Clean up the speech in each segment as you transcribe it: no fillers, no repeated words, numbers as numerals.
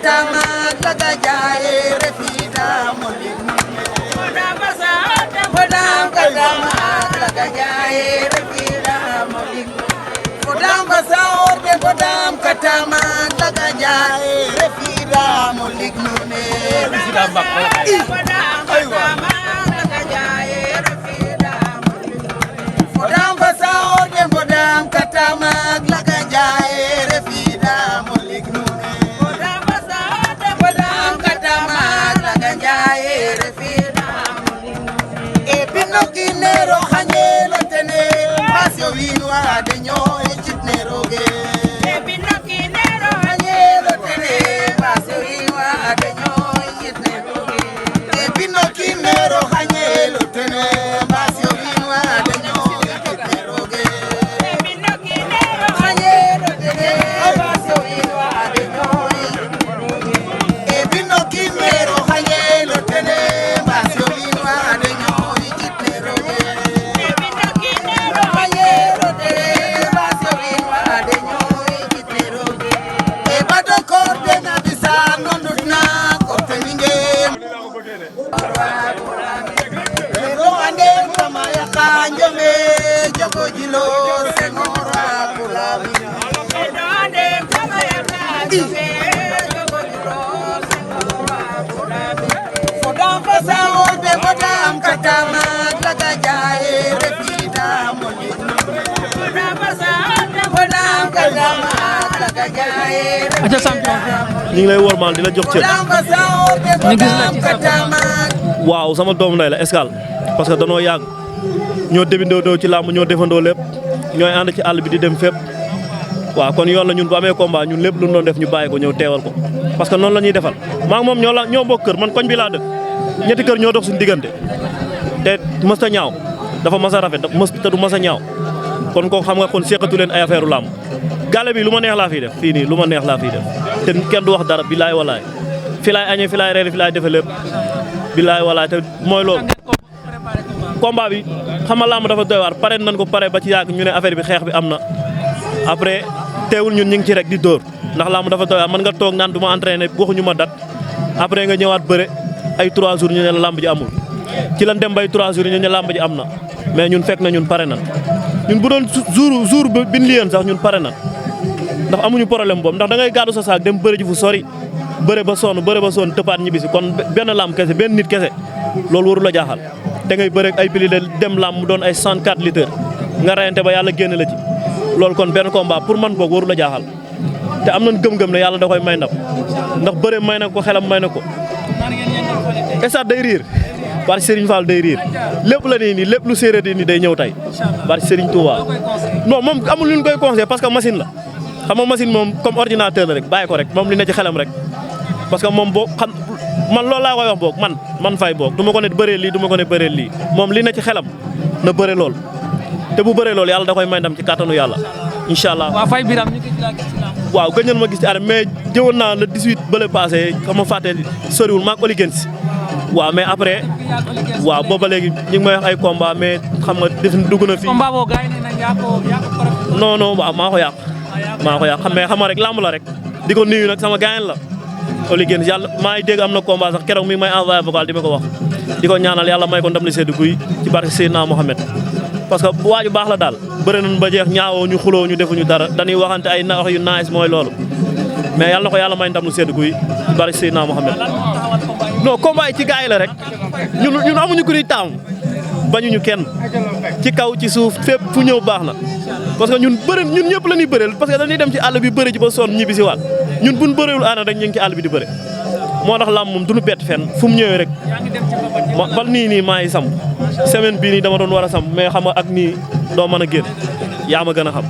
katama laga jaye refida molik Fodam katama laga jaye refida molik Fodam basaote Fodam katama laga jaye refida molik nune refida makko katama laga jaye refida molik Fodam basaote Fodam katama laga jaye refida molik nune Fodam basaote Fodam katama laga jaye refida molik nune e pinokinero hanyelo tene pasio winwa de nyoy chitneroge e pinokinero hanyelo tene pasio winwa de nyoy chitneroge e pinokinero hanyelo tene pasio winwa de nyoy chitneroge e pinokinero hanyelo tene pasio winwa de nyoy e pinokinero hanyelo tene pasio winwa de nyoy chitneroge e pinokinero hanyelo tene pasio winwa de nyoy chitneroge e bato korte na bisa nonduna korte ninge Pero ande kama ya kanjome jogo jilo senora kulabi Pero ande kama ya kanjome jogo jilo senora kulabi Fodam pasao de Fodam katama laga jaye refida moni Fodam pasao de Fodam katama laga jaye aja champion ñu ngi lay wormaal di la jox cër Fodam pasao de Fodam katama waaw sama doomu ndey la Escale parce que danoo yàgg ñoo débindoo ci làmb ñoo defandoo lépp ñooy ànd ci àll bi di dem fépp waaw kon yoon la ñun bu amee combat ñun lépp lu ñu doon def ñu bàyyi ko ñëw teewal ko parce que noonu la ñuy defal maa ngi moom ñoo bokk kër man koñ bi laa dëkk ñetti kër ñoo dox suñu diggante te mës ta ñaaw dafa mës a rafet te du mës a ñaaw kon ko xam nga kon seqatu leen ay affaire làmb gàlle bi lu ma neex laa fiy def fii nii lu ma neex laa fiy def te kenn du wax dara bilaay walaay fi laay añee fi laay reere fi laay defe lépp bilaay walaay te mooy loolu combat bi xam nga làmb dafa doy waar pare nañ ko pare ba ci yàgg ñu ne affaire bi xeex bi am na après teewul ñun ñu ngi ci rek di dóor ndax làmb dafa doy waar mën nga toog naan du ma entraîné waxuñu ma dat après nga ñëwaat bëre ay 3 jours ñu ne la làmb ji amul ci lan dem bay 3 jours ñu ne làmb ji am na mais ñun fekk na ñun pare na ñun bu doon jour bi ñu liyoon sax ñun pare na ndax amuñu problème boobu ndax da ngay gàddu sa saak dem bëre ji fu sori bëre ba sonn tëppaat ñibbisi kon benn làmb kese benn nit kese loolu warul la jaaxal te ngay bëre ay pili de dem làmb mu doon ay 64 litres nga rayante ba yàlla génn la ci loolu kon benn combat pour man boog warul la jaaxal te am nañ gëm-gëm ne yàlla da koy may ndam ndax bëre may na ko xelam may na ko estat day riir barke Serigne Fall day riir lépp la nii lépp lu séeréer nii day ñëw tey barke Serigne Touba non moom amul lu ñu koy conseillé parce que machine la xam nga machine moom comme ordinateur la rek bàyyi ko rek moom li ne ci xelam rek parce que moom boo xam man loolu laa koy wax boog man fay boog du ma ko ne bëree lii du ma ko ne bëree lii moom li ne ci xelam na bëre lool te bu bëree lool yàlla da koy may ndam ci kàttanu yàlla incha allah. waaw Faye Biram ñu gis laa gis ci làmb. waaw gëj nañ ma gis ci arène mais jëwoon naa le 18 bële passé xam ma fàtte soriwul maag Oli Gens waaw mais après waaw booba léegi ñu ngi may wax ay combat mais xam nga dugg na fi. combat boobu gars yi nee nañ yaa ko préparé. non waaw maa ko yàq mais xam nga rek làmb la rek di ko nuyu nag sama gaañ la Oli Gens yàlla maa ngi dégg am na combat sax keroog mi ngi may envoyé vocal di ma ko wax di ko ñaanal yàlla may ko ndam li seddu guy ci barke Seydina Mohamed parce que waaju baax la daal bëri nañ ba jeex ñaawoo ñu xuloo ñu defuñu dara dañuy waxante ay wax yu nice mooy loolu mais yàlla na ko yàlla may ndam lu seddu guy ci barke Seydina Mohamed non combat yi ci gars yi la rek ñun amuñu ku ñuy taam bañuñu kenn ci kaw ci suuf fépp fu ñëw baax na parce que ñun ñëpp la ñuy bëreel parce que dañuy dem ci àll bi bëri ji ba sonn ñibbi si waat ñun buñ bëreewul aana rek ñu ngi ci àll bi di bëre moo tax làmb moom duñu bett fenn fu mu ñëwee rek bal nii maa ngi sam semaine bii nii dama doon war a sam mais xam nga ak nii doo mën a génn yaa ma gën a xam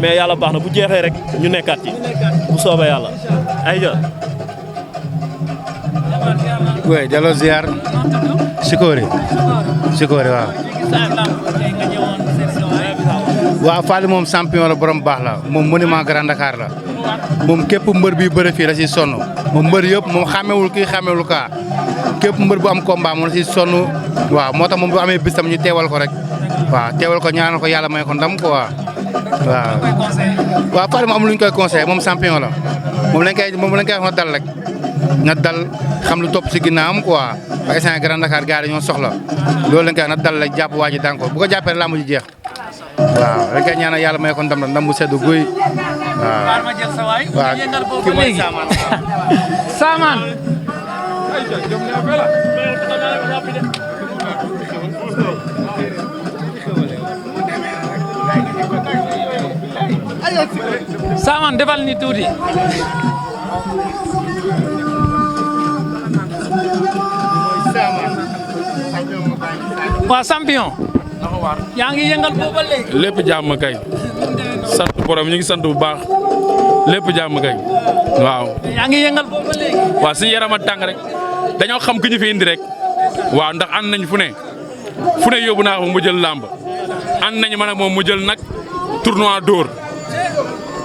mais yàlla baax na bu jeexee rek ñu nekkaat ci bu soobee yàlla ay ja oui Diallo ziar Sikori waaw. waaw Fally moom champion la borom baax la moom monument Grand Dakar la moom képp mbër bi bëre fii la siy sonn moom mbër yëpp moom xàmmewul kii xàmmewul kaa képp mbër bu am combat moom la siy sonn waaw moo tax moom bu amee bis tam ñu teewal ko rek waaw teewal ko ñaanal ko yàlla may ko ndam quoi waaw. waaw Fally moom am lu ñu koy conseillé moom champion la moom lañ koy wax na dal rek na dal xam lu topp si ginnaawam quoi waaye instant Grand Dakar gars yi dañoo soxla loolu lañ koy na dal la jàpp waa ji daan ko bu ko jàppee lamb ji jeex waaw dañ koy ñaanal yàlla may ko ndam bu sedd guy waaw. waaw kii mooy Saman. Saman defal ni tuuti. waa champion. yaa ngi yëngal boobu ba léegi. lépp jàmm kay. sant borom ñu ngi sant bu baax lépp jàmm kay waaw. yaa ngi yëngal boobu ba léegi. waaw suñu yaram a tàng rek dañoo xam ki ñu fi indi rek waaw ndax ànd nañ fu ne yóbbu naa ko mu jël làmb ànd nañ man ak moom mu jël nag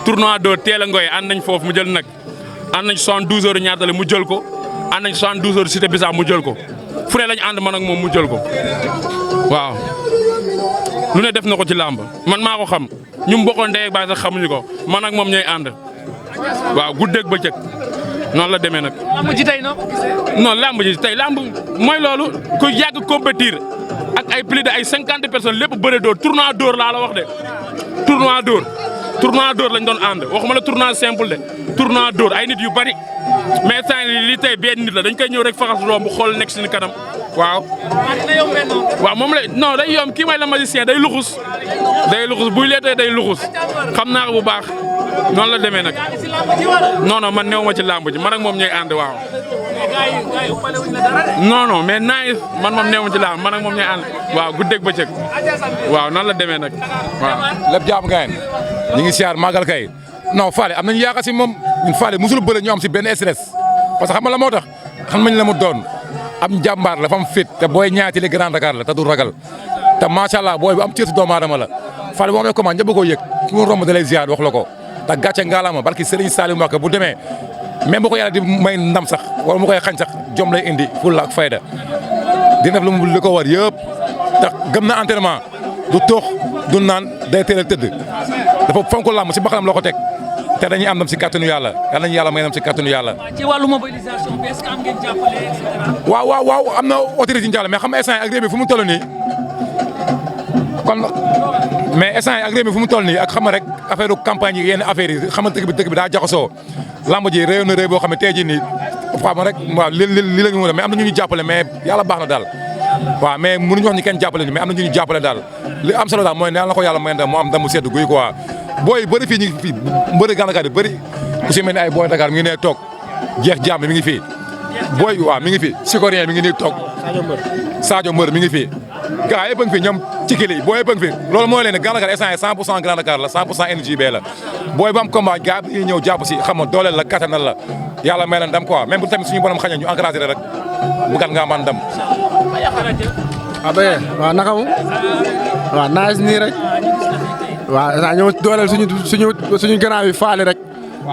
tournoi d'or teel a ngoy ànd nañ foofu mu jël nag ànd nañ 72 heures ñaatale mu jël ko ànd nañ 72 heures cité bisaab mu jël ko fu ne lañ ànd man ak moom mu jël ko waaw lu ne def na ko ci làmb man maa ko xam ñu bokkoon ndey ak baay sax xamuñu ko man ak moom ñooy ànd waaw guddeeg bëccëg noonu la demee nag. lamb ji tey noo ko gisee. non lamb ji tey lamb mooy loolu ku yàgg compétir ak ay plus de ay 50 personnes lépp bëre dóor tournoi d'or laa la wax de tournoi d'or lañ doon ànd waxuma la tournoi simple de tournoi d'or ay nit yu bari mais saa li tey benn nit la dañ koy ñëw rek faxas romb xool nekk suñu kanam waaw. waaw moom la non day yomb kii may la magicien day luxus buy leetee day luxus xam naa ko bu baax noonu la demee nag non man néew ma ci làmb ji man ak moom ñooy ànd waaw. non mais naaj man moom néew ma ci làmb man ak moom ñooy ànd waaw guddeeg bëccëg waaw noonu la demee nag waaw. lépp jaam gayen ñu ngi siyaar màggal kay non Fallé am nañu yaakaar si moom ñun Fallé musul bëre ñu am si benn stress parce que xam nga la moo tax xam nañ la mu doon am jàmbaar la fa am fit te booy ñaati li Grand Dakar la te du ragal te macha allah booy bu am cër doomu aadama la Fallé boo amee comment ñëpp koo yëg fu mu romb da lay ziar wax la ko te gàcce ngaalama barki Serigne Saliou Mbacké bu demee même bu ko yàlla di may ndam sax wala mu koy xañ sax jom lay indi fulla ak fayda di def li ko war yëpp tax gëm na entraînement du toox du naan day teel a tëdd dafa fonk làmb si baxanam la ko teg te dañuy am ndam si kàttanu yàlla yal nañu yàlla may ndam si kàttanu yàlla. ci wàllu mobilisation bi est-ce que am ngeen jàppale et cetera. waaw am na autorité yi ñu jàll mais xam nga instant ak réew mi fu mu toll nii kon mais instant ak réew mi fu mu toll nii ak xam nga rek affaire campagne yi yenn affaire yi xam nga dëkk bi daa jaxasoo lamb ji réew na réew boo xam ne tey jii nii xam rek waaw li la ñu mën a mais am na ñu ñu jàppale mais yàlla baax na daal waaw mais mënuñu wax ni kenn jàppale ñu mais am na ñu ñu jàppale daal li am solo daal mooy ne yàlla na ko yàlla may ndam moo am ndam mu sedd guy quoi booy bëri fii ñu ngi fii mbëri Grand Dakar yi bëri ku si mel ni ay booy Dakar mi ngi nee toog jeex jàmm mi ngi fii booy waaw mi ngi fi Sikorien mi ngi nii toog Sadio Mbër mi ngi fii gars yëpp a ngi fi ñoom ci kili booy yëpp a ngi fi loolu mooy leen ne Grand Dakar instant 100% Grand Dakar la 100% NGB la booy ba am combat gars yi ñëw jàpp si xam nga dooleel la kattanal la yàlla may la ndam quoi même bu tamit suñu borom xañee ñu encouragé rek bu gat nga am ndam. waaw bëgg waaw naka mu waaw naaj nii rek waaw ñëw dooleel suñu gannaaw yi faali rek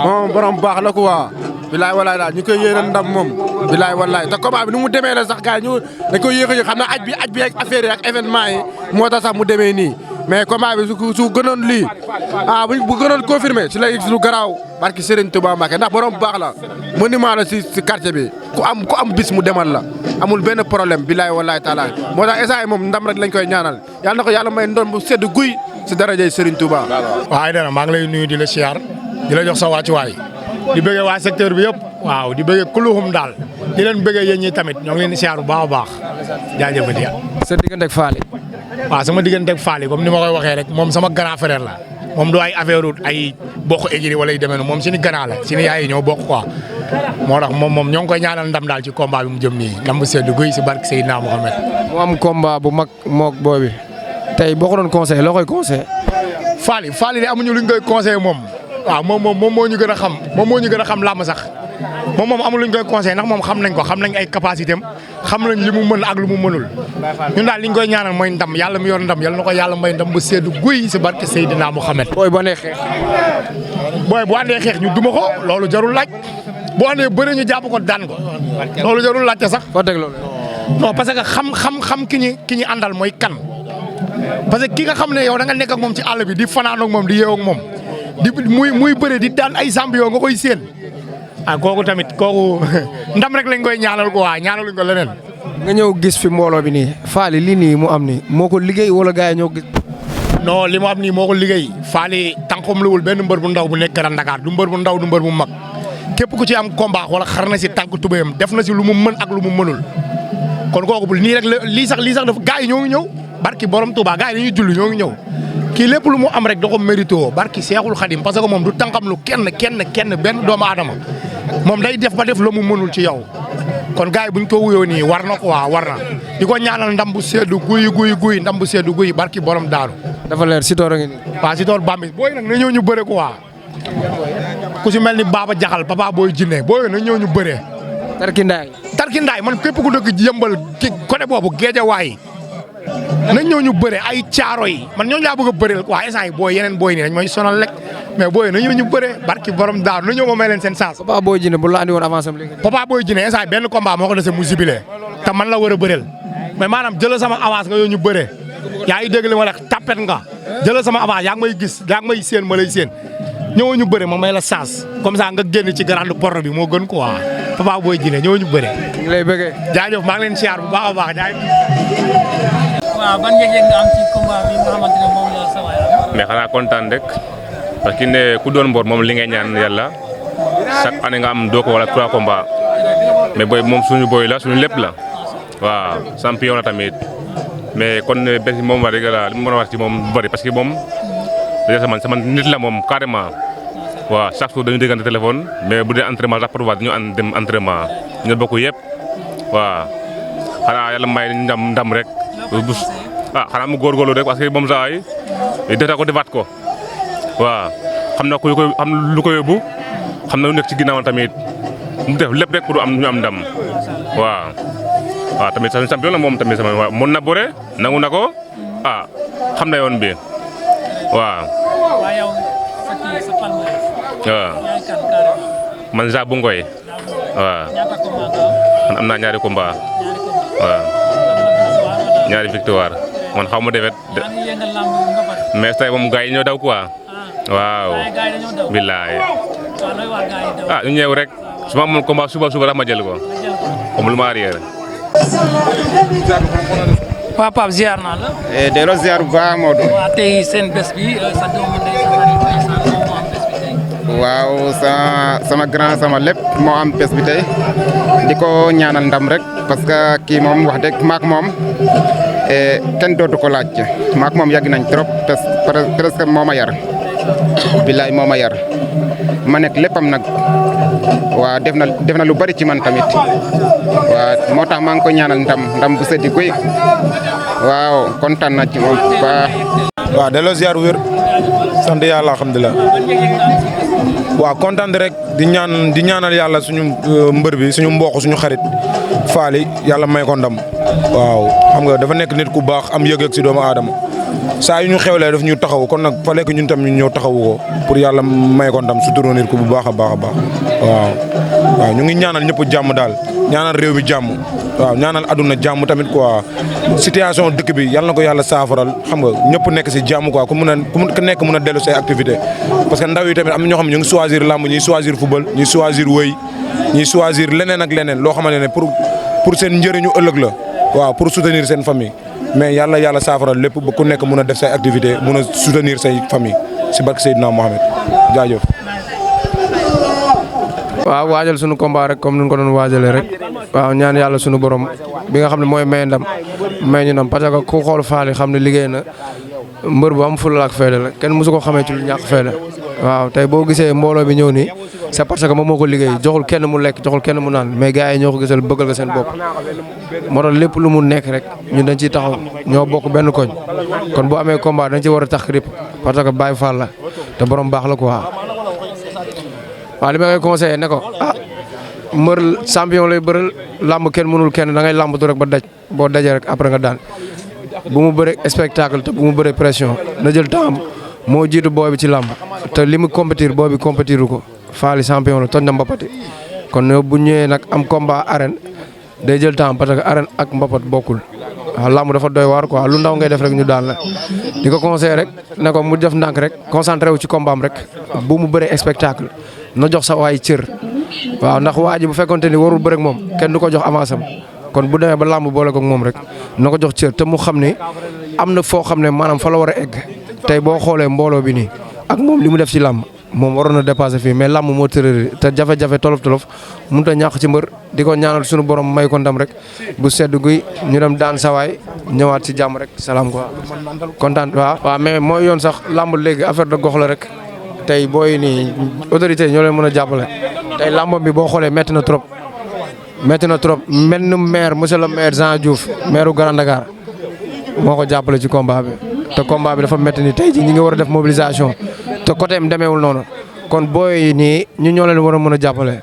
moom borom baax la quoi bilaay walaay daal ñu koy yéene ndam moom bilaay walaay te combat bi nu mu demee la sax gars yi ñu dañ koy yéex a xam na aj bi ak affaire yi ak événement yi moo tax sax mu demee nii mais combat bi su gënoon lii bu gënoon confirmé si lay lu garaaw barki Serigne Touba Mbacké ndax borom baax la monument la si quartier bi ku am bis mu demal la amul benn problème bilaay walaay taala moo tax instant yi moom ndam rek lañ koy ñaanal yàlla na ko yàlla may ndon bu sedd guy si darajay Serigne Touba. waaw dana maa ngi lay nuyu di la siyaar di la jox sa wàccuwaay di bëggee waa secteur bi yëpp waaw di bëggee kuluxum daal di leen bëggee yéen ñi tamit ñoo ngi leen di siyaar bu baax a baax jaajëfati. sa diggante ak Faly. waaw sama diggante ak Faly comme ni ma koy waxee rek moom sama grand frère la moom du ay affaire ay bokk écurie wala yu demee noonu moom suñu grand la suñu yaay yi ñoo bokk quoi moo tax moom ñoo ngi koy ñaanal ndam daal ci combat bi mu jëm nii ndam bu sedd guy si barke Seydina Mohamed. mu am combat bu mag moog boobi tey boo ko doon conseillé loo koy conseillé. Faly de amuñu luñ koy conseillé moom. waaw moom moo ñu gën a xam moom moo ñu gën a xam làmb sax moom amul lu ñu koy conseillé ndax moom xam nañ ko xam nañ ay capacité am xam nañ li mu mën ak lu mu mënul ñun daal li ñu koy ñaanal mooy ndam yàlla mu yor ndam yàlla na ko yàlla may ndam bu seddu guy si barke Seydina Mohamed. booy bu andee xeex. bu andee xeex ñu duma ko loolu jarul laaj bu andee bëre ñu jàpp ko daan ko loolu jarul laajte sax. foo teg loolu. non parce que xam ki ñu àndal mooy kan parce que ki nga xam ne yow da nga nekk ak moom ci àll bi di fanaan ak moom di yeew ak moom di muy bëre di daan ay champion nga koy séen kooku tamit kooku ndam rek lañ koy ñaanal ko waa ñaanaluñ ko leneen. nga ñëw gis fi mbooloo bi nii Faly lii nii mu am nii moo ko liggéey wala gars yi ñoo gis. non li mu am nii moo ko liggéey Faly tànqam luwul benn mbër bu ndaw bu nekk Grand Dakar du mbër bu ndaw du mbër bu mag képp ku ci am combat wala xar na si tànk tubéyam def na si lu mu mën ak lu mu mënul kon kooku bu nii rek lii sax dafa gars yi ñoo ngi ñëw barki borom Touba gars yi dañuy julli ñoo ngi ñëw kii lépp lu mu am rek da ko mérito barki Seexul Xadim parce que moom du tànqam lu kenn benn doomu aadama moom day def ba def lu mu mënul ci yow kon gars yi buñ ko wuyoo nii war na ko war na di ko ñaanal ndam bu seddu guy ndam bu seddu guy barki borom daaru dafa leer Sitor a ngi nii. waaw Sitor Bambis booy nag na ñëw ñu bëre ko ku si mel ni Baba Jaxal Papa Boy Djiné booy na ñëw ñu bëre. Tarkindaay man képp ku dëkk yëmbal ci côté boobu Géejawaay na ñëw ñu bëre ay caaro yi man ñooñu laa bëgg a bëreel waa instant yi booy yeneen booy nii dañ may sonal rek mais booy na ñëw ñu bëre barki borom daaru na ñëw ma may leen seen saas. Papa Boy Djiné bu la andi woon avance am léegi. Papa Boy Djiné instant benn combat moo ko dese mu zibilé te man la war a bëreel mais maanaam jëlal sama avance nga yow ñu bëre yaa ngi dégg li ma la tapet nga jëlal sama avance yaa ngi may gis yaa ngi may séen ma lay séen ñëw ñu bëre ma may la chance comme ça nga génn ci grande porte bi moo gën quoi Papa Boy Djiné ñëw ñu bëre. ñu ngi lay bëggee. jaajëf maa ngi leen siyaar bu baax a baax jaajëf. waaw ban yëg-yëg nga am ci combat bi nga xamante ne moom la sa waay am. mais xanaa kontaan rek parce que ne ku doon mbor moom li ngay ñaan yàlla chaque année nga am 2 wala 3 combats mais booy moom suñu booy la suñu lépp la waaw champion la tamit mais kon bés moom wax dëgg la li mu mën a wax ci moom bu bëri parce que moom déjà sama nit la moom carrément waaw chaque jour dañu déggante téléphone mais bu dee entraînement sax parfois dañu ànd dem entraînement ñu bokk yëpp waaw xanaa yàlla may ndam rek xanaa mu góorgóorlu rek parce que moom saa yi def ko defaat ko waaw xam na xam lu ko yóbbu xam na lu nekk ci ginnaaw tamit mu def lépp rek pour ñu am ndam waaw tamit sama champion la moom tamit sama mën na bëre nangu na ko xam na yoon bi waaw. waaw man Jean bu Ngoy waaw man am naa ñaari combat waaw ñaari victoire man xaw ma defet mais tey moom gars yi ñoo daw quoi waaw billaay ñu ñëw rek su ma amoon combat suba rek ma jël ko comme lu ma arrière. waaw Pape ziar naa la. delloo ziar bu baax Modou. waaw tey seen bés bi sa doomu ndey sa xarit moo am bés bi tey. waaw sama grand sama lépp moo am bés bi tey di ko ñaanal ndam rek parce que kii moom wax dëgg maak moom kenn dootu ko laaj maak moom yàgg nañ trop presque moo ma yar billaay moo ma yar ma nekk léppam nag waaw def na lu bari ci man tamit waaw moo tax maa ngi ko ñaanal ndam bu seddi guy waaw kontaan na ci moom bu baax. waaw delloo ziar wér sant yàlla alhamdulilah waaw kontaan rek di ñaanal yàlla suñu mbër bi suñu mbokk suñu xarit Faly yàlla may ko ndam waaw xam nga dafa nekk nit ku baax am yëg-yëg si doomu aadama saa yu ñu xewlee daf ñu taxaw kon nag fa lekk ñun tam ñu ñëw taxawu ko pour yàlla may ko ndam surtout nit ku bu baax a baax a baax waaw ñu ngi ñaanal ñëpp jàmm daal ñaanal réew mi jàmm waaw ñaanal aduna jàmm tamit quoi situation dëkk bi yàlla na ko yàlla saafaral xam nga ñëpp nekk si jàmm quoi ku nekk mën a dellu say activité parce que ndaw yi tamit am na ñoo xam ne ñu ngi choisir lamb ñuy choisir football ñuy choisir wëy ñuy choisir leneen ak leneen loo xamante ne pour seen njëriñu ëllëg la waaw pour soutenir seen famille mais yàlla saafaral lépp ba ku nekk mën a def say activité mën a soutenir say famille si barke Seydina Mohamed jaajëf. waaw waajal sunu combat rek comme ni ñu ko doon waajalee rek waaw ñaan yàlla sunu borom bi nga xam ne mooy may ndam may ñu ndam parce que ku xool Faly xam ne liggéey na mbër bu am fulla ak fayda la kenn mosu ko xamee ci lu ñàkk fayda waaw tey boo gisee mbooloo bi ñëw nii c'est parce que moom moo ko liggéey joxul kenn mu lekk joxul kenn mu naan mais gars yi ñoo ko gisal bëggal ko seen bopp moo tax lépp lu mu nekk rek ñun dañ ciy taxaw ñoo bokk benn koñ kon bu amee combat dañ ci war a tax rip parce que Baye Fall la te borom baax la quoi waaw li ma koy conseillé ne ko mbër champion lay bëral làmb kenn mënul kenn da ngay làmbatu rek ba daj boo dajee rek après nga daan bu mu bëree spectacle te bu mu bëree pression na jël temps moo jiitu booy bi ci làmb te li mu compétir booy bi compétiru ko Faly champion la toj na mbapati kon bu ñëwee nag am combat arène day jël temps parce que arène ak mbapat bokkul waaw làmb dafa doy waar quoi lu ndaw ngay def rek ñu daan la di ko conseillé rek ne ko mu def ndànk rek concentré wu ci combat am rek bu mu bëree spectacle na jox sa waay cër waaw ndax waa ji bu fekkonte ni warul bëre ak moom kenn du ko jox avance am kon bu demee ba làmb boole ko ak moom rek na ko jox cër te mu xam ne am na foo xam ne maanaam fa la war a egg tey boo xoolee mbooloo bi nii ak moom li mu def ci làmb moom waroon na dépassé fii mais làmb moo tërëri te jafe-jafe tolof mënut a ñàkk ci mbër di ko ñaanal suñu borom may ko ndam rek bu sedd guy ñu dem daan sawaay ñëwaat ci jàmm rek salaam quoi kontaan waaw mais mooy yoon sax làmb léegi affaire de gox la rek tey booy nii autorité ñoo leen mën a jàppale tey làmb bi boo xoolee métti na trop mel ni maire monsieur le maire Jean Diouf maire Grand Dakar moo ko jàppale ci combat bi te combat bi dafa métti ni tey ji ñi nga war a def mobilisation te côté am demeewul noonu kon booy nii ñu ñoo leen war a mën a jàppale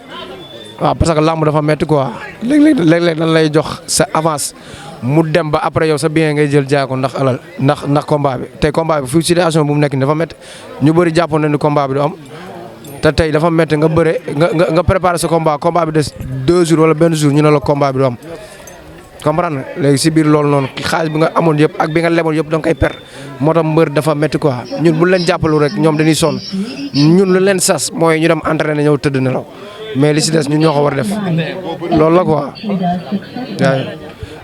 waaw parce que làmb dafa métti quoi léeg-léeg dañ lay jox sa avance mu dem ba après yow sa bien ngay jël jaay ko ndax alal ndax combat bi tey combat bi fu situation bu mu nekk nii dafa métti ñu bëri jàppoon na ni combat bi du am te tey dafa métti nga bëre nga préparé sa combat bi des 2 jours wala benn jour ñu ne la combat bi du am comprendre nga léegi si biir loolu noonu xaalis bi nga amoon yëpp ak bi nga leboon yëpp da nga koy per moo tax mbër dafa métti quoi ñun bu leen jàppalu rek ñoom dañuy sonn ñun lu leen sas mooy ñu dem entraîné ñëw tëdd nelaw mais li si des ñun ñoo ko war a def loolu la quoi yaa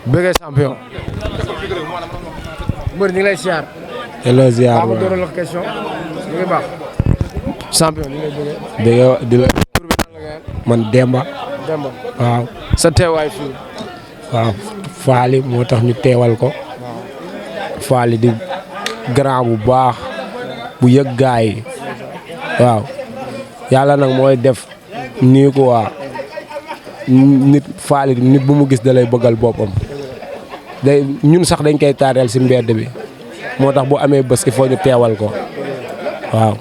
bëggee champion. mbër ñu ngi lay ziar. hello ziar waaw ma la question ñu ngi baax. champion ñu ngi lay bëggee di la. man Demba. waaw. sa teewaay fii. waaw Faly moo tax ñu teewal ko. Faly di grand bu baax bu yëg gaay yi waaw yàlla nag mooy def nii ko waa nit Faly nit bu mu gis da lay bëggal boppam day ñun sax dañ koy taareel si mbedd bi moo tax bu amee bés il faut ñu teewal ko waaw.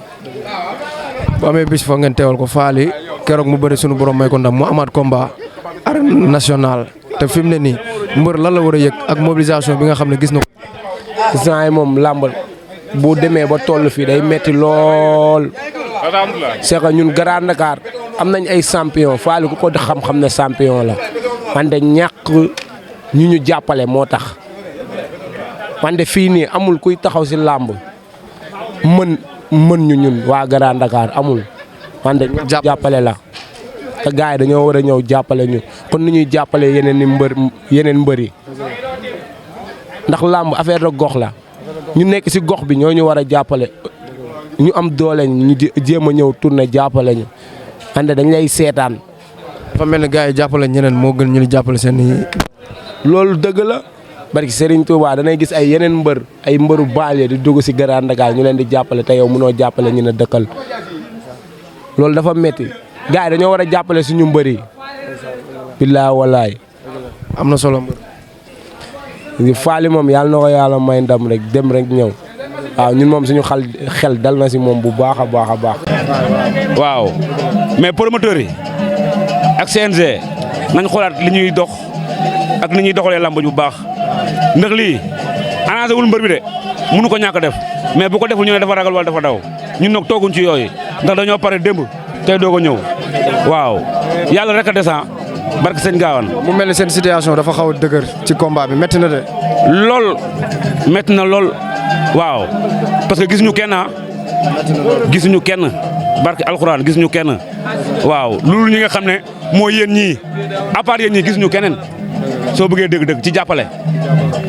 bu amee bis foog ngeen teewal ko Faly keroog mu bëri sunu borom may ko ndam mu amaat combat arène nationale te fi mu ne nii mbër lan la war a yëg ak mobilisation bi nga xam ne gis na ko. instant yi moom làmb bu demee ba toll fii day metti lool c'est que ñun Grand Dakar am nañ ay champion Faly ku ko xam-xam ne champion la wante ñàkk ñu jàppale moo tax wante fii nii amul kuy taxaw si làmb mën ñu ñun waa Grand Dakar amul wante jàppale la te gars yi dañoo war a ñëw jàppale ñu kon ni ñuy jàppale yeneen mbër yi ndax làmb affaire de gox la ñu nekk si gox bi ñoo ñu war a jàppale ñu am doole ñu jéem a ñëw tourné jàppale ñu ande dañ lay seetaan. dafa mel ni gars yi jàppale ñeneen moo gën ñu jàppale seen loolu dëgg la barki Serigne Touba danay gis ay yeneen mbër ay mbëru baale di dugg si Grand Dakar ñu leen di jàppale te yow mënoo jàppale ñu ne dëkkal loolu dafa metti gars yi dañoo war a jàppale suñu mbër yi. billaay walaay. am na solo mbër. Faly moom yàlla na ko yàlla may ndam rek dem rek ñëw waaw ñun moom suñu xel dal na si moom bu baax a baax a baax. waaw mais promoteurs yi ak CNG nañ xoolaat li ñuy dox ak li ñuy doxalee lamb bu baax ndax lii arrangé wul mbër bi de mënu ko ñàkk def mais bu ko deful ñu ne dafa ragal wala dafa daw ñun nag tooguñ ci yooyu ndax dañoo pare démb tey doog a ñëw waaw yàlla rek a descend barke sëñ Gaawaan. mu mel ni seen situation dafa xaw a dëgër ci combat bi métti na de. lool métti na lool waaw parce que gisuñu kenn gisuñu kenn barke alxuraan gisuñu kenn waaw loolu ñi nga xam ne mooy yéen ñii à part yéen ñii gisuñu keneen soo bëggee dëgg-dëgg ci jàppale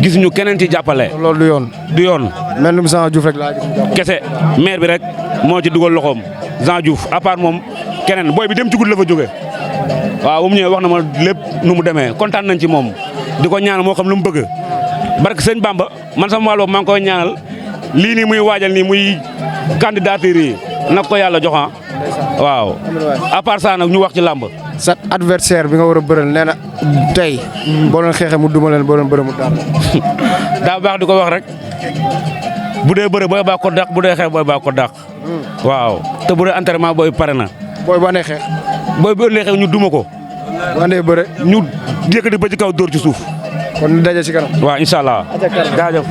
gisuñu keneen ci jàppale. loolu du yoon. du yoon. mel ni Jean Diouf rek laa gis. kese maire bi rek moo ci dugal loxoom Jean Diouf à part moom keneen booy bi dem ci guddi la fa jóge waaw bu mu ñëwee wax na ma lépp nu mu demee kontaan nañ ci moom di ko ñaanal moo xam lu mu bëgg barke sëñ Bamba man sama wàll boobu maa ngi koy ñaanal lii nii muy waajal nii muy candidature yi nag ko yàlla jox waaw à part ça nag ñu wax ci làmb. sa adversaire bi nga war a bëral nee na tey boo leen xeexee mu duma leen boo leen bëre mu daal. daa baax di ko wax rek bu dee bëre booy baax ko dàq bu dee xeex booy baax ko dàq waaw te bu dee entraînement booy pare na. booy ba nee xeex. booy bu ëllëgee ñu duma ko. bu andee bëre. ñu yëkkati ba ci kaw dóor ci suuf. kon ñu daje ci kanam. waaw incha allah. jaajëf.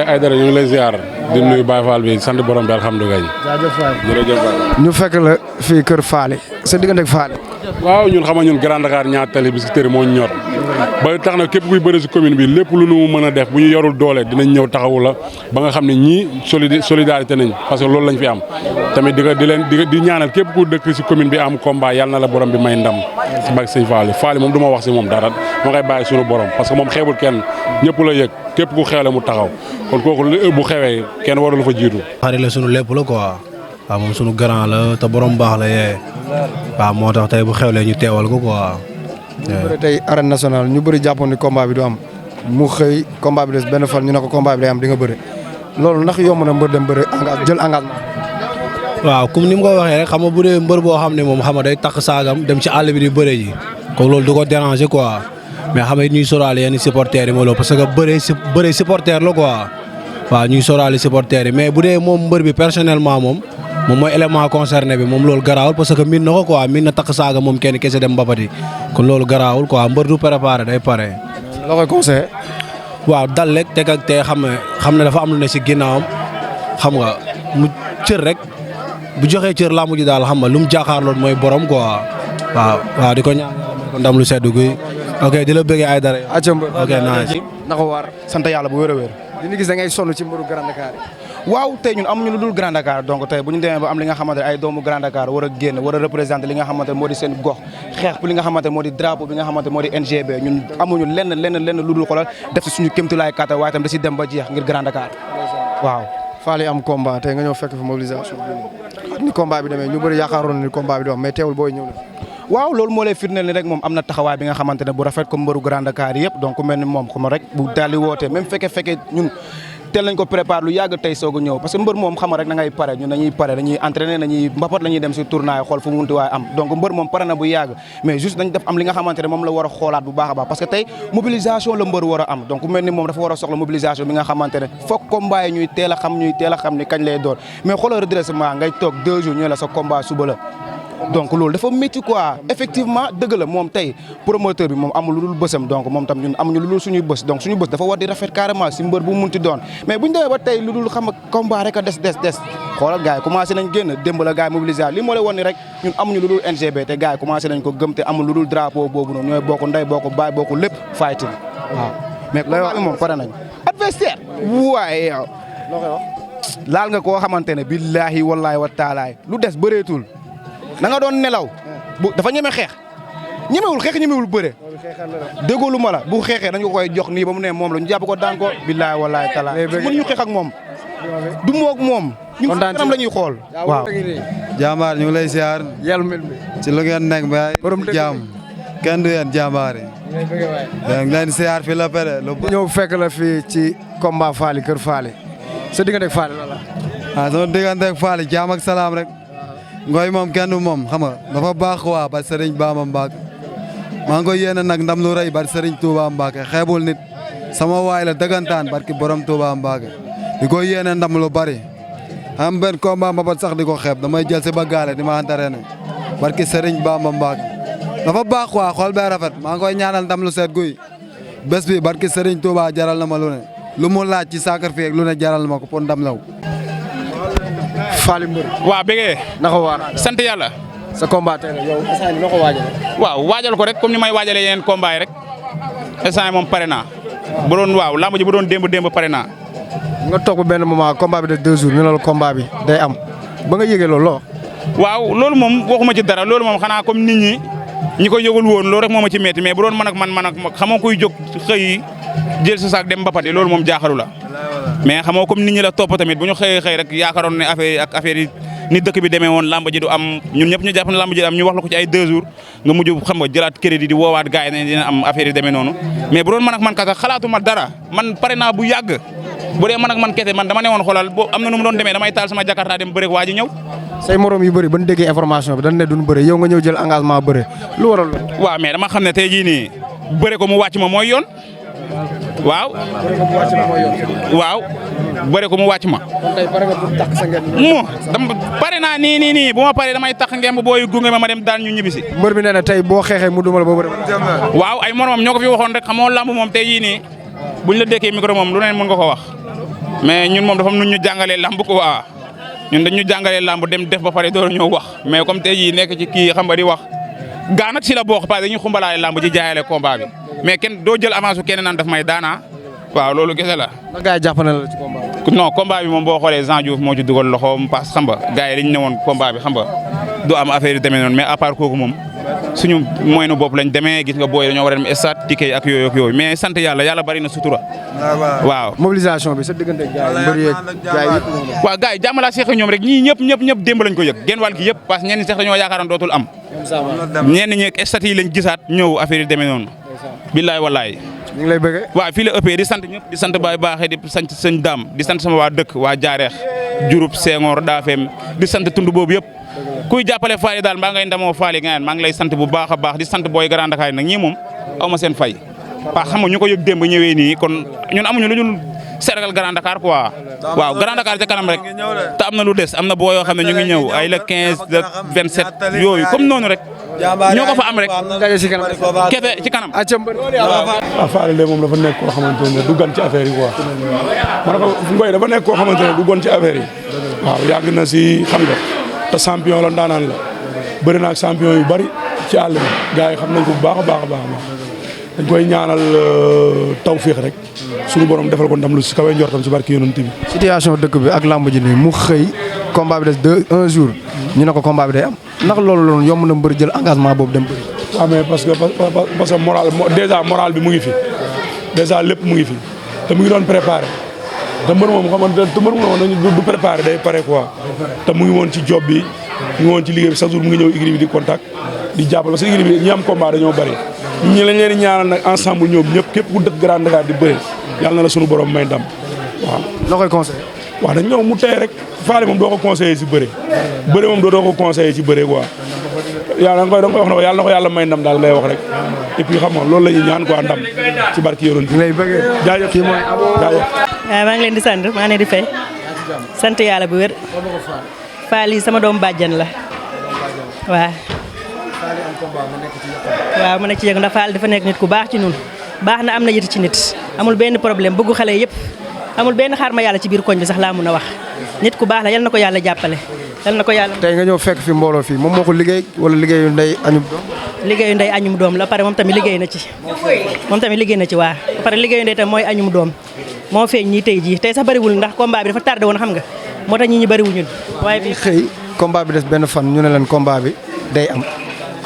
Aïdara ñu ngi lay ziar. di nuyu Baye Fall bi sant borom bi alhamdulilah. jaajëf Faye jërëjëf Faye. ñu fekk la fii kër Faly sa diggante ak Faly. waaw ñun xam nga ñun Grand Dakar ñaar tali Biscuiterie moo ñu ñor ba tax na képp kuy bëri si commune bi lépp lu nu mën a def bu ñu yorul doole dinañ ñëw taxawu la ba nga xam ne ñii solidarité nañ parce que loolu lañ fi am tamit di ñaanal képp ku dëkk si commune bi am combat yàlla na la borom bi may ndam si bak sëñ Faly moom du ma wax si moom dara ma koy bàyyi suñu borom parce que moom xeebul kenn ñëpp la yëg képp ku xewle mu taxaw kon kooku bu xewee kenn warul fa jiitu. xarit la sunu lépp la quoi waaw moom sunu grand la te borom baax la yee waaw moo tax tey bu xewlee ñu teewal ko quoi. ñu bëri tey arène nationale ñu bëri jàppoon ni combat bi du am mu xëy combat bi des benn fan ñu ne ko combat bi day am di nga bëri loolu ndax yomb na mbër dem bëri jël engagement. waaw comme ni mu ko waxee rek xam nga bu dee mbër boo xam ne moom xam nga day takk saagam dem ci àll bi di bëre ji comme loolu du ko déranger quoi mais xam nga ñuy sóoraale yenn supporters yi moo loolu parce que bëre supporter la quoi waaw ñuy sóoraale supporters yi mais bu dee moom mbër bi personnellement moom mooy élément concerné bi moom loolu garaawul parce que miin na ko quoi miin na takk saaga moom kenn kese dem mbapati kon loolu garaawul quoi mbër du préparé day pare. la koy conseillé. waaw dal rek teg ak tey xam ne dafa am lu ne si ginnaawam xam nga mu cër rek bu joxee cër làmb ji daal xam nga lu mu jàkkaarloon mooy borom quoi waaw di ko ñaan ko ndam lu sedd guy ok di la bëggee ay dara. ok nice. naka waar. sant yàlla bu wér a wér. di gis da ngay sonn ci mbëru Grand Dakar yi. waaw tey ñun amuñu lu dul Grand Dakar donc tey bu ñu demee ba am li nga xamante ne ay doomu Grand Dakar war a génn war a représenter li nga xamante ne moo di seen gox xeex pour li nga xamante ne moo di drapeau bi nga xamante ne moo di NGB ñun amuñu lenn lu dul xoolal def si suñu kéemtulaay kàttan waaye tam da si dem ba jeex ngir Grand Dakar waaw. Faly am combat tey nga ñëw fekk fi mobilisation bi ni combat bi demee ñu bëri yaakaaroon ni combat bi du am mais teewul booy ñëw na. waaw loolu moo lay firndeel ni rek moom am na taxawaay bi nga xamante ne bu rafet comme mbëru Grand Dakar yëpp donc mel ni moom xam rek bu daal di wootee même fekkee ñun teel nañ ko préparé lu yàgg tey soog a ñëw parce que mbër moom xam rek da ngay pare ñun dañuy pare dañuy entraîner dañuy mbapat la ñuy dem si tournoi xool fu mu munti waaye am donc mbër moom pare na bu yàgg mais juste dañ def am li nga xamante ne moom la war a xoolaat bu baax a baax parce que tey mobilisation la mbër war a am donc mel ni moom dafa war a soxla mobilisation bi nga xamante ne foog combat yi ñuy teel a xam ni kañ lay doon mais xoolal redressement ngay toog 2 jours ñu la sa combat suba la donc loolu dafa métti quoi effectivement dëgg la moom tey promoteur bi moom amul lu dul bësam donc moom tam ñun amuñu lu dul suñuy bës donc suñu bës dafa war di rafet carrément si mbër bu munti doon mais buñ demee ba tey lu dul xam combat rek a des xoolal gars yi commencé nañ génn démb la gars yi mobilisation li moo lay won ni rek ñun amuñu lu dul NGB te gars yi commencé nañ ko gëm te amul lu dul drapeau boobu noonu ñooy bokk ndey bokk baay bokk lépp fighting waaw mais combat bi moom pare nañ adversaire waaye yow laal nga koo xamante ne billaahi wallaahi wa taalaay lu des bëreetul na nga doon nelaw bu dafa ñeme xeex ñemewul bëre déggoolu ma la bu xeexee dañ ko koy jox nii ba mu ne moom la ñu jàpp ko daan ko billaahi wallaahi taala mënuñu xeex ak moom du moog moom ñun kanam la ñuy xool waaw jàmbaar ñu ngi lay siyaar yàlla mel mi ci lu ngeen nekk ba jàmm kenn du yéen jàmbaar yi ngi leen siyaar fi la pere ñëw fekk la fii ci combat Faly kër Faly sa diggante ak Faly la sama diggante ak Faly jaam ak salaam rek Ngoy moom kenn moom xam nga dafa baax waa ba Serigne Bamba Mbacke maa ngi koy yéene nag ndam lu rëy bar Serigne Touba Mbacke xeebul nit sama waay la dëggantaan barki borom Touba Mbacke di ko yéene ndam lu bari am benn combat mbapat sax di ko xeeb damay jël si ba gaale di ma entraîné barki Serigne Bamba Mbacke dafa baax waa xool bee rafet maa ngi koy ñaanal ndam lu seet guy bés bi barki Serigne Touba jaral na ma lu ne lu mu laaj ci sacrifice lu ne jaral na ma ko pour ndam law Faly mbër waaw bëggee naka waar sant yàlla sa combat tey yow instant yi noo ko waajal waaw waajal ko rek comme ni may waajalee yeneen combat yi rek instant moom pare naa bu doon waaw lamb ji bu doon démb pare naa nga toog ba benn moment combat bi de 2 jours ñu ne la combat bi day am ba nga yëgee loolu loo waaw loolu moom waxuma ci dara loolu moom xanaa comme nit ñi ko yëgul woon loolu rek moo ma ci metti mais bu doon man ak xamoo kuy jóg xëy jël sa saak dem mbapati loolu moom jaaxalu la mais xamoo comme nit ñi la topp tamit bu ñu xëy rek yaakaaroon ne affaire yi ni dëkk bi demee woon lamb ji du am ñun ñëpp ñu jàpp ne lamb ji du am ñu wax la ko ci ay 2 jours nga mujj xam nga jëlaat crédit di woowaat gars yi ne dina am affaire yi demee noonu mais bu doon man ak man kese xalaatuma dara man pare naa bu yàgg bu dee man ak man kese man dama ne woon xoolal boo am na nu mu doon demee damay taal sama jakarta dem bëre waa ji ñëw say morom yu bëri ba ñu déggee information bi dañ ne duñ bëre yow nga ñëw jël engagement bëre lu waral waaw mais dama xam ne tey jii nii bëre ko mu wàcc ma mooy yoon waaw bëre ko mu wàcc ma dama pare naa nii bu ma paree damay tax ngeen booy gunge ma dem daan ñu ñibbisi mbër bi nee na tey boo xeexee mu duma la ba bëre waaw ay moromam ñoo ko fi waxoon rek xamoo lamb moom tey jii nii buñ la dékkee micro moom lu ne mën nga ko wax mais ñun moom dafa am nu ñu jàngalee lamb ko waa ñun dañu jàngalee lamb dem def ba pare door ñëw wax mais comme tey jii nekk ci kii xam nga di wax gaa nag si la bokk parce que dañuy xumbalaale lamb ci jaayale combat bi mais kenn doo jël avance kenn naan daf may daana waaw loolu kese la. ndax gars yi jàpp na la ci combat bi. non combat bi moom boo xoolee Jean Diouf moo ci dugal loxoom parce que xam nga gars yi dañu ne woon combat bi xam nga du am affaire yu demee noonu mais à part kooku moom suñu moyenu bopp lañ demee gis nga booy dañoo war a dem stade ticket ak yooyu mais sant yàlla bari na sutura. waaw mobilisation bi sa diggante ak gars yi mbër yeeg gars yi yëpp. waaw gars yi jàmm laa seex ñoom rek ñii ñëpp démb lañ ko yëg genn wàll gi yëpp parce que ñenn sax dañoo yaakaaroon dootul am. ñenn ñi stade yi lañ gisaat ñëw affaire yi demee noonu. billaay wallaay. ñu ngi lay bëggee. waaw fii la ëppee di sant ñëpp di sant baay baaxee di sant sëñ daam di sant sama waa dëkk waa Jaareex Diouroup Senghor Daafeem di sant tund boobu yëpp kuy jàppale Faly daal mbaa ngay ndamoo Faly nga maa ngi lay sant bu baax a baax di sant booy Grand Dakar nag ñii moom aw ma seen fay parce que xam nga ñu ko yëg démb ñëwee nii kon ñun amuñu lu ñu Sénégal Grand Dakar quoi waaw Grand Dakar ca kanam rek te am na lu des am na boo yoo xam ne ñu ngi ñëw ay le 15 le 27 yooyu comme noonu rek ñoo ko fa am rek kete ci kanam. waaw Faly de moom dafa nekk koo xamante ne du gan ci affaire yi quoi ma ne ko Ngoye dafa nekk koo xamante ne du gon ci affaire yi waaw yàgg na si xam nga te champion la ndaanaan la bëri na ak champion yu bari ci àll bi gars yi xam nañ ko bu baax a baax a baax dañ koy ñaanal tawféex rek suñu borom defal ko ndam lu si kawe njortam si barki yonent bi. situation dëkk bi ak lamb ji nii mu xëy combat bi des un jour ñu ne ko combat bi day am ndax loolu yomb na mbër jël engagement boobu dem bëri. waaw mais parce que moral bi mu ngi fi déjà lépp mu ngi fi te mu ngi doon préparé te mbër moom xamante te mbër moom du préparé day pare quoi te mu ngi woon ci job bi mu ngi woon ci liggéey bi chaque jour mu ngi ñëw écurie bi di contact di jàppale parce que écurie bi ñi am combat dañoo bëri ñi lañ leen di ñaanal nag ensemble ñoom ñëpp képp ku dëkk Grand Dakar di bëri yàlla na la suñu borom may ndam waaw. loo koy conseillé. waaw dañ ñëw mu tey rek Faly moom doo ko conseillé si bëri moom doo ko conseillé ci bëri quoi yàlla da nga koy wax ne yàlla na ko yàlla may ndam daal ngay wax rek et puis xam nga loolu la ñuy ñaan quoi ndam ci barki yoroon bi. lay bëggee jaajëf kii mooy jaajëf. waaw maa ngi leen di sant maa ngi leen di fay sant yàlla bu wér Faly sama doomu bàjjan la waaw. waaw ma nekk ci yëg ndax Faly dafa nekk nit ku baax ci ñun baax na am na yiti ci nit amul benn problème bëggu xale yëpp amul benn xaar ma yàlla ci biir koñ bi sax laa mun a wax nit ku baax la yal na ko yàlla jàppale yal na ko yàlla. tey nga ñëw fekk fi mbooloo fii moom moo ko liggéey wala liggéeyu ndey añum doom. liggéeyu ndey añum doom la pare moom tamit liggéey na ci waa pare liggéeyu ndey tam mooy añum doom moo feeñ ñii tey jii tey sax bëriwul ndax combat bi dafa tardé woon xam nga moo tax ñi ñu bëriwul ñun waaye bi xëy combat bi des benn fan ñu ne leen combat bi day am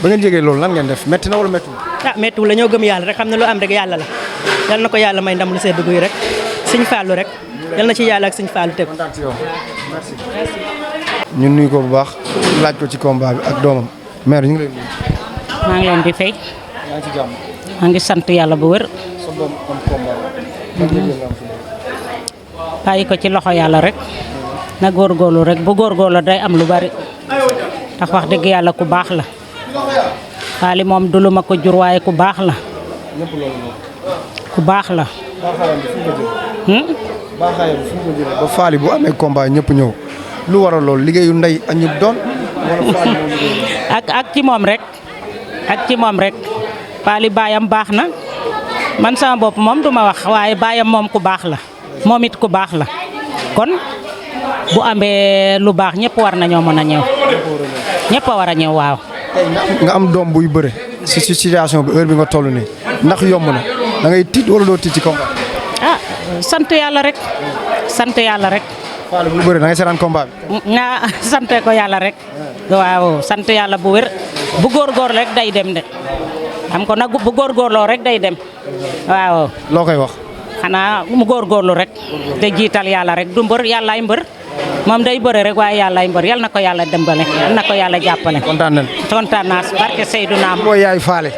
ba ngeen jégee loolu lan ngeen def métti na wala méttiwul. méttiwul la ñoo gëm yàlla rek xam ne lu am rek yàlla la yal na ko yàlla may ndam lu sedd guy rek Sëñ Fallu rek yal na ci yàlla ak Sëñ Fallu teg. merci. ñu nuyu ko bu baax laaj ko ci combat bi ak doomam maire ñu ngi lay nuyu. maa ngi leen di fay. yaa ngi ci jàmm. maa ngi sant yàlla bu wér. sa doom am combat. bàyyi ko ci loxo yàlla rek na góorgóorlu rek bu góorgóorlu day am lu bari ndax wax dëgg yàlla ku baax la Faly moom du lu ma ko jur waaye ku baax la ku baax la. baaxaayam fu mu ko jëlee ba Faly bu amee combat ñëpp ñëw lu waral loolu liggéeyu ndey añu doon ak ci moom rek Faly baayam baax na man sama bopp moom duma wax waaye baayam moom ku baax la moom it ku baax la kon bu amee lu baax ñëpp war nañoo mën a ñëw ñëpp a war a ñëw waaw. nga am doom buy bëre si situation bi heure bi nga toll nii ndax yomb na da ngay tiit wala doo tiit ci combat. sant yàlla rek sant yàlla rek. Faly bu bëre da ngay seetaan combat bi. nga sante ko yàlla rek waaw sant yàlla bu wér bu góorgóor rek day dem de xam ko nag bu góorgóorloo rek day dem waaw. loo koy wax. xanaa mu góorgóorlu rek te jiital yàlla rek du mbër yàllaay mbër moom day bëre rek waaye yàllaay mbër yal na ko yàlla dembale yal na ko yàlla jàppale. kontaan nañ. kontaan naa barke Seydou Naam. boo yaay Faly.